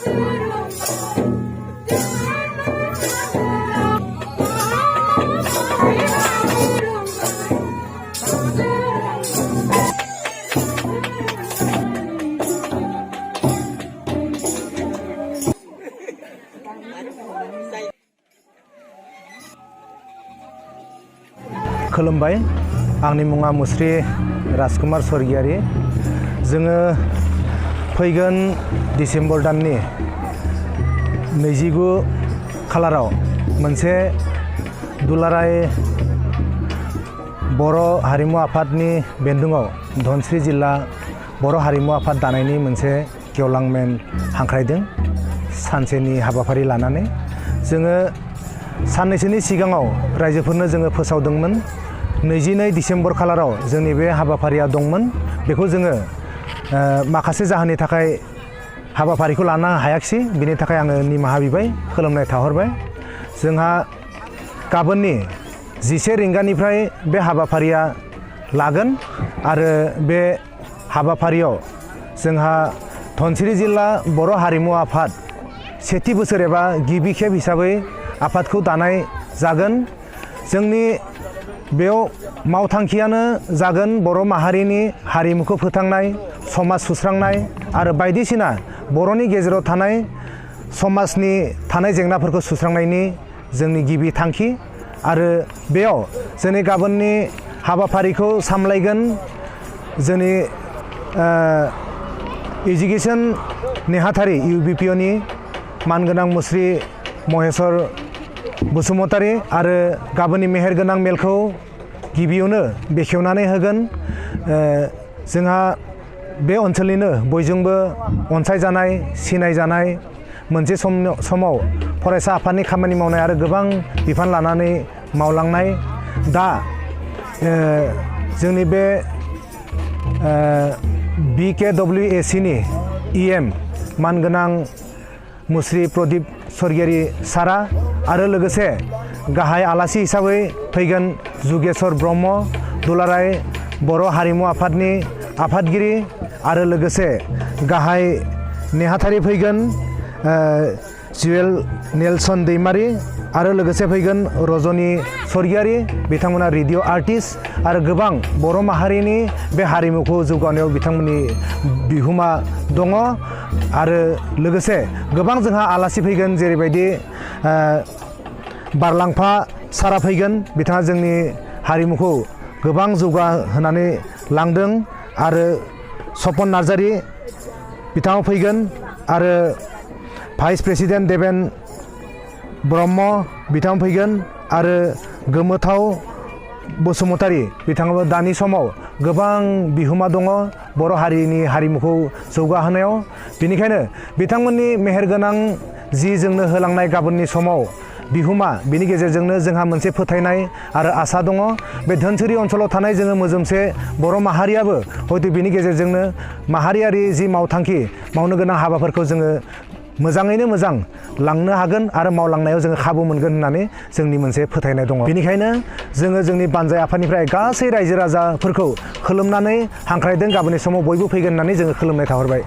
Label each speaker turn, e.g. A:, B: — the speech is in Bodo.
A: खुलुमबाय आंनि मुङा मुस्रि राजकुमार स्वर्गियारि जोङो फैगोन डिसेम्बर दाननि 29 खालाराव मोनसे दुलाराय बर' हारिमु आफादनि बेन्दोंआव धनस्री जिल्ला बर' हारिमु आफाद दानायनि मोनसे गेवलां मेल हांख्रायदों सानसेनि हाबाफारि लानानै जोङो साननैसोनि सिगाङाव रायजोफोरनो जोङो फोसावदोंमोन 22 डिसेम्बर खालाराव जोंनि बे हाबाफारिया दंमोन बेखौ जोङो माखासे जाहोननि थाखाय हाबाफारिखौ लानो हायाखिसै बिनि थाखाय आङो निमाहा बिबाय खुलुमनाय थाहरबाय जोंहा गाबोननि 11 रिंगानिफ्राय बे हाबाफारिया लागोन आरो बे हाबाफारियाव जोंहा धनस्री जिल्ला बर' हारिमु आफाद सेथि बोसोर एबा गिबि खेब हिसाबै आफादखौ दानाय जागोन जोंनि बेयाव मावथांखियानो जागोन बर' माहारिनि हारिमुखौ फोथांनाय समाज सुस्रांनाय आरो बायदिसिना बर'नि गेजेराव थानाय समाजनि थानाय जेंनाफोरखौ सुस्रांनायनि जोंनि गिबि थांखि आरो बेयाव जोंनि गाबोननि हाबाफारिखौ सामलायगोन जोंनि एजुकेशन नेहाथारि UBPOनि मानगोनां मुस्रि महेश्वर बसुमतारी आरो गाबोननि मेहेरगोनां मेलखौ गिबियावनो बेखेवनानै होगोन जोंहा बे ओनसोलनिनो बयजोंबो अनसायजानाय सिनायजानाय मोनसे समाव फरायसा आफादनि खामानि मावनाय आरो गोबां बिफान लानानै मावलांनाय दा जोंनि बे BKWACनि EM मानगोनां मुस्रि प्रदीप स्वर्गियारि सारा आरो लोगोसे गाहाय आलासि हिसाबै फैगोन जुगेश्वर ब्रह्म दुलाराय बर' हारिमु आफादनि आफादगिरि आरो लोगोसे गाहाय नेहाथारि फैगोन जुवेल नेलसन दैमारी आरो लोगोसे फैगोन रजनी स्वर्गियारि बिथांमोना रेडिअ' आर्टिस्ट आरो गोबां बर' माहारिनि बे हारिमुखौ जौगानायाव बिथांमोननि बिहोमा दङ आरो लोगोसे गोबां जोंहा आलासि फैगोन जेरैबायदि बारलांफा सारा फैगोन बिथाङा जोंनि हारिमुखौ गोबां जौगाहोनानै लांदों आरो सपन नार्जारी बिथाङा फैगोन आरो भाइस प्रेसिडेन्ट देबेन ब्रह्म बिथाङा फैगोन आरो गोमोथाव बसुमतारी बिथाङाबो दानि समाव गोबां बिहोमा दङ बर' हारिनि हारिमुखौ जौगाहोनायाव बेनिखायनो बिथांमोननि मेहेरगोनां जि जोंनो होलांनाय गाबोननि समाव बिहोमा बिनि गेजेरजोंनो जोंहा मोनसे फोथायनाय आरो आसा दङ बे धोनस्री ओनसोलाव थानाय जोङो मोजोमसे बर' माहारियाबो हयथ' बिनि गेजेरजोंनो माहारियारि जि मावथांखि मावनो गोनां हाबाफोरखौ जोङो मोजाङैनो मोजां लांनो हागोन आरो मावलांनायाव जोङो खाबु मोनगोन होननानै जोंनि मोनसे फोथायनाय दङ बेनिखायनो जोङो जोंनि बानजाय आफादनिफ्राय गासै रायजो राजाफोरखौ खुलुमनानै हांख्रायदों गाबोननि समाव बयबो फैगोन होननानै जोङो खुलुमनाय थाहरबाय।